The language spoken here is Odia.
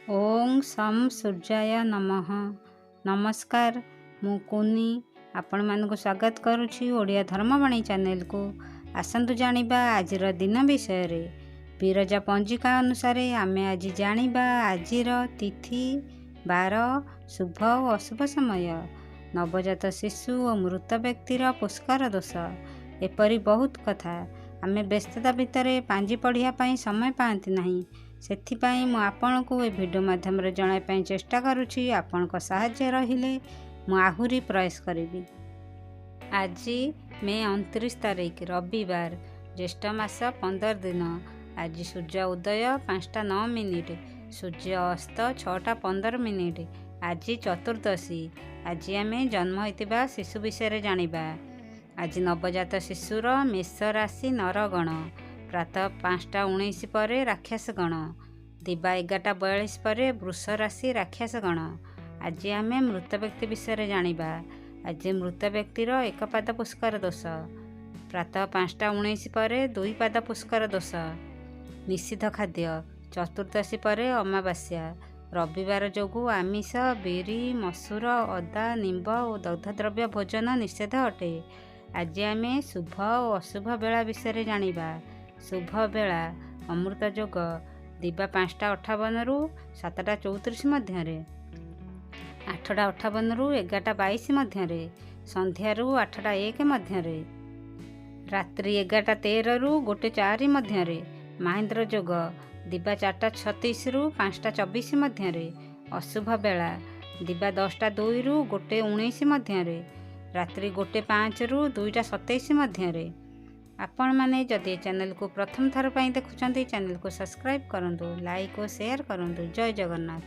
ଓଁ ସମ୍ ସୂର୍ଯ୍ୟାୟ ନମଃ। ନମସ୍କାର, ମୁଁ କୁନି ଆପଣମାନଙ୍କୁ ସ୍ୱାଗତ କରୁଛି ଓଡ଼ିଆ ଧର୍ମବାଣୀ ଚ୍ୟାନେଲକୁ। ଆସନ୍ତୁ ଜାଣିବା ଆଜିର ଦିନ ବିଷୟରେ। ବିରଜା ପଞ୍ଜିକା ଅନୁସାରେ ଆମେ ଆଜି ଜାଣିବା ଆଜିର ତିଥି, ବାର, ଶୁଭ ଓ ଅଶୁଭ ସମୟ, ନବଜାତ ଶିଶୁ ଓ ମୃତ ବ୍ୟକ୍ତିର ପୁଷ୍କର ଦୋଷ, ଏପରି ବହୁତ କଥା। ଆମେ ବ୍ୟସ୍ତତା ଭିତରେ ପାଞ୍ଜି ପଢ଼ିବା ପାଇଁ ସମୟ ପାଆନ୍ତି ନାହିଁ, ସେଥିପାଇଁ ମୁଁ ଆପଣଙ୍କୁ ଏ ଭିଡ଼ିଓ ମାଧ୍ୟମରେ ଜଣାଇବା ପାଇଁ ଚେଷ୍ଟା କରୁଛି। ଆପଣଙ୍କ ସାହାଯ୍ୟ ରହିଲେ ମୁଁ ଆହୁରି ପ୍ରୟାସ କରିବି। ଆଜି ମେ 29 ତାରିଖ, ରବିବାର, ଜ୍ୟେଷ୍ଠ ମାସ 15 ଦିନ। ଆଜି ସୂର୍ଯ୍ୟ ଉଦୟ 5ଟା 9 ମିନିଟ୍, ସୂର୍ଯ୍ୟ ଅସ୍ତ 6ଟା 15 ମିନିଟ୍। ଆଜି ଚତୁର୍ଦ୍ଦଶୀ। ଆଜି ଆମେ ଜନ୍ମ ହୋଇଥିବା ଶିଶୁ ବିଷୟରେ ଜାଣିବା। ଆଜି ନବଜାତ ଶିଶୁର ମେଷ ରାଶି ନରଗଣ, ପ୍ରାତଃ 5ଟା 19 ପରେ ରାକ୍ଷସ ଗଣ, ଦିବା 11ଟା 42 ପରେ ବୃଷ ରାଶି ରାକ୍ଷସ ଗଣ। ଆଜି ଆମେ ମୃତ ବ୍ୟକ୍ତି ବିଷୟରେ ଜାଣିବା। ଆଜି ମୃତ ବ୍ୟକ୍ତିର ଏକ ପାଦ ପୁଷ୍କର ଦୋଷ, ପ୍ରାତଃ 5ଟା 19 ପରେ ଦୁଇ ପାଦ ପୁଷ୍କର ଦୋଷ। ନିଷିଦ୍ଧ ଖାଦ୍ୟ ଚତୁର୍ଦ୍ଦଶୀ ପରେ ଅମାବାସ୍ୟା, ରବିବାର ଯୋଗୁଁ ଆମିଷ, ବିରି, ମସୁର, ଅଦା, ନିମ୍ବ ଓ ଦୁଗ୍ଧଦ୍ରବ୍ୟ ଭୋଜନ ନିଷେଧ ଅଟେ। ଆଜି ଆମେ ଶୁଭ ଓ ଅଶୁଭ ବେଳା ବିଷୟରେ ଜାଣିବା। ଶୁଭ ବେଳା ଅମୃତ ଯୋଗ ଦିବା 5ଟା 58ରୁ 7ଟା 34 ମଧ୍ୟରେ, 8ଟା 58ରୁ 11ଟା 22 ମଧ୍ୟରେ, ସନ୍ଧ୍ୟାରୁ 8ଟା 1 ମଧ୍ୟରେ, ରାତ୍ରି 11ଟା 13ରୁ 1 4 ମଧ୍ୟରେ। ମାହେନ୍ଦ୍ର ଯୋଗ ଦିବା 4ଟା 36ରୁ 5ଟା 24 ମଧ୍ୟରେ। ଅଶୁଭ ବେଳା ଦିବା 10ଟା 2ରୁ 1 19 ମଧ୍ୟରେ, ରାତ୍ରି 1 5ରୁ 2ଟା 27 ମଧ୍ୟରେ। ଆପଣମାନେ ଯଦି ଏ ଚ୍ୟାନେଲକୁ ପ୍ରଥମ ଥର ପାଇଁ ଦେଖୁଛନ୍ତି, ଚ୍ୟାନେଲକୁ ସବସ୍କ୍ରାଇବ୍ କରନ୍ତୁ, ଲାଇକ୍ ଓ ସେୟାର କରନ୍ତୁ। ଜୟ ଜଗନ୍ନାଥ।